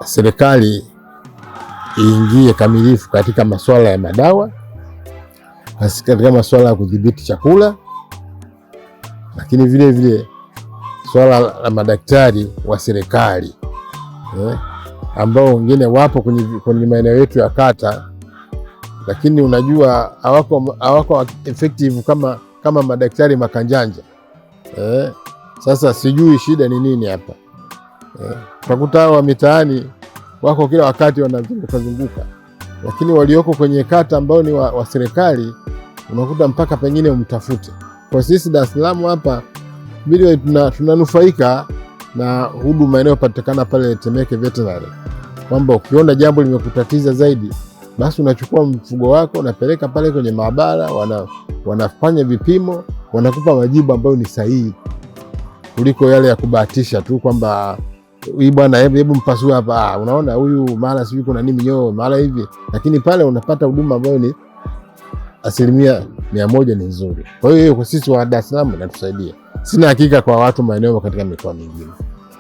Serikali iingie kamilifu katika masuala ya madawa, katika masuala ya kudhibiti chakula, lakini vile vile swala la madaktari wa serikali ambao wengine wapo kwenye maeneo yetu ya kata, lakini unajua hawako effective kama madaktari makanjanja. Sasa sijui shida ni nini hapa. Utakuta hawa mitaani wako kila wakati wanazunguka zunguka, lakini walioko kwenye kata ambao ni wa serikali unakuta mpaka pengine umtafute. Kwa sisi Dar es Salaam hapa vile tunanufaika na huduma inayopatikana pale Temeke Veterinary, kwamba ukiona jambo limekutatiza zaidi, basi unachukua mfugo wako unapeleka pale kwenye maabara, wanafanya vipimo, wanakupa majibu ambayo ni sahihi kuliko yale ya kubahatisha tu kwamba hii bwana, hebu mpasue hapa, unaona huyu mara sijui kuna nini minyoo mara hivi, lakini pale unapata huduma ambayo ni 100% ni nzuri. Kwa hiyo kwa sisi wa Dar es Salaam inatusaidia. Sina hakika kwa watu maeneo katika mikoa mingine.